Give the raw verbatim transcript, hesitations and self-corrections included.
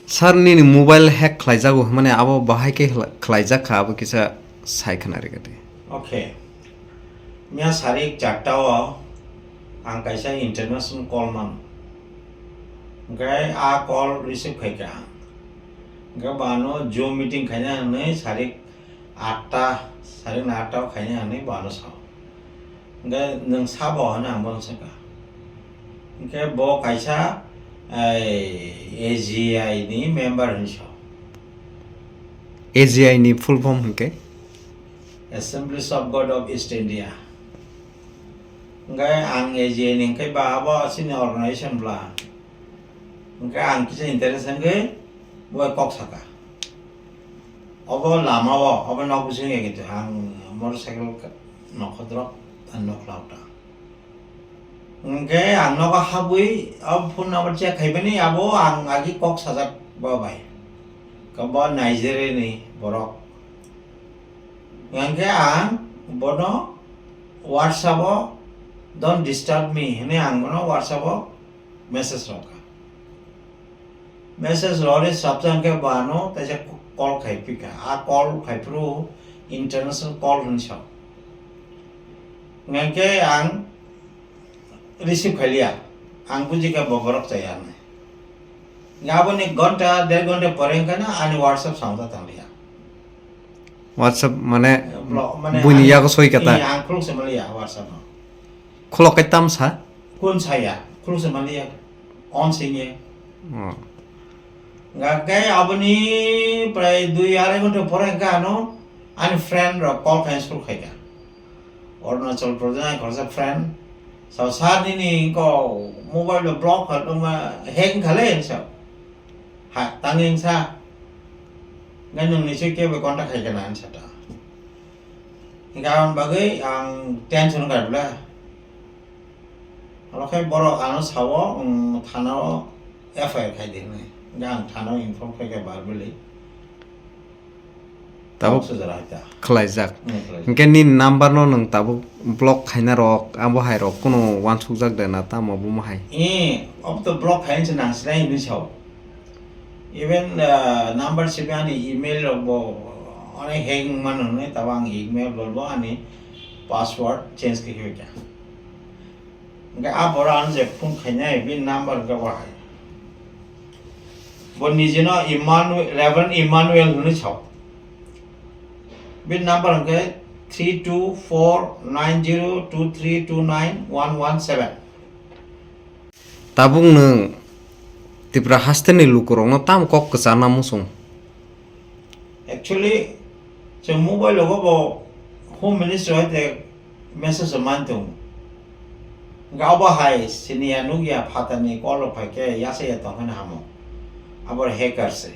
Sir, nini mobile hack khlaijago hwnmani abo bahai khe khla-, khlaijak kha, abo kisa sai khna rwgwdi. Okay. Miya sarik charta o ang kaisa international call man. Hwnkhe a call receive khai kha ang. Hwnkhe bano Zoom meeting khaina hwnwi sarik atta, sarik na atta o khaina hwnwi bano sao. Hwnkhe nwng sabo hwnwi ang bono swngkha. Hwnkhe bo kaisa, ai, A G I ni member hwnwi sao. A G I ni full form hwnkhe? Assemblies of God of East India. Hwnkhe ang A G I ni hwnkhe ba abo chini organization bla. Hwnkhe ang kisa interest hwnkhe bo kok saka. Obo lama o, obo nok bising ya gitu, ang motorcycle ka-, nokho drop, ang nok lauta. Hwnkhe ang nogo habwi, o phone number check khaimani, abo ang agi kok sajak bo bai. Ka bo Nigeria ni borok. Hwnkhe ang bono WhatsApp o "Don't disturb me" hwnwi ang bono WhatsApp o message rwkha. Message rwri sabjang khe bo ano teisa call khai phikha. A call khai phuru international call hwnwi sao. Hwnkhe ang receive khailiya. Ang buji khe bo borok chaya hwnwi. Aboni gonta, der gonta pore wngkha na ani WhatsApp sound tangliya. WhatsApp mane Blo-, mane buini ani, yago soi kata. Iya, ang khuluk se maliya WhatsApp no. Khulok kai tam sa? Kun saya, khuluk se maliya. On singye. Oh. Hwnkhe aboni prai dui arai ghonta pore hwnkhe ano ani friend rok call khai suru khaikha. Arunachal Pradesh ni khoroksa friend. Sao, "Sir, nini ko mobile lo block kha, tongma hack wngkha le," sao. "Ha, tangwi wngsa. Nai nwngni se kebo contact khaikha na," hinsa ta. Hwnkhe aboni bagwi ang tension wngkha bwle. Abo khe borok ano sao, um, thana o F I R khai di hwnwi. Hwnkhe ang thana o inform khaikha verbally. Tabuk Tabuk sujara hai ta. Khlaijak. Hmm, khlaijak. Hwnkhe nini number no nwng tabuk block khaina rok, abo hai rok kunu uansukjak de na tamo obo hai? Eh, obo to block khaina se nang sinai hinwi sao. Even, uh, number sibe ani email rok bo onek hack wng mano hinwi, tabo ang email bo, bo ani password change khe khe kha. Hwnkhe a borok ano je phone khainai, bini number hwnkhe bo hai. Bo nijino Emmanuel, Reverend Emmanuel hwnwi sao. Bini number hwnkhe three two four nine zero two three two nine one one seven. Tabuk nwng Tripura hasteni lukurokno tamo kok kwcharna muchung? Actually, chwng mobile rogo bo Home Ministry hai de message rok man tongo. Hwnkhe abo hai siniya nukya phatarni call rok phaikhe yachakya tongkhe hamo. Abo hacker se.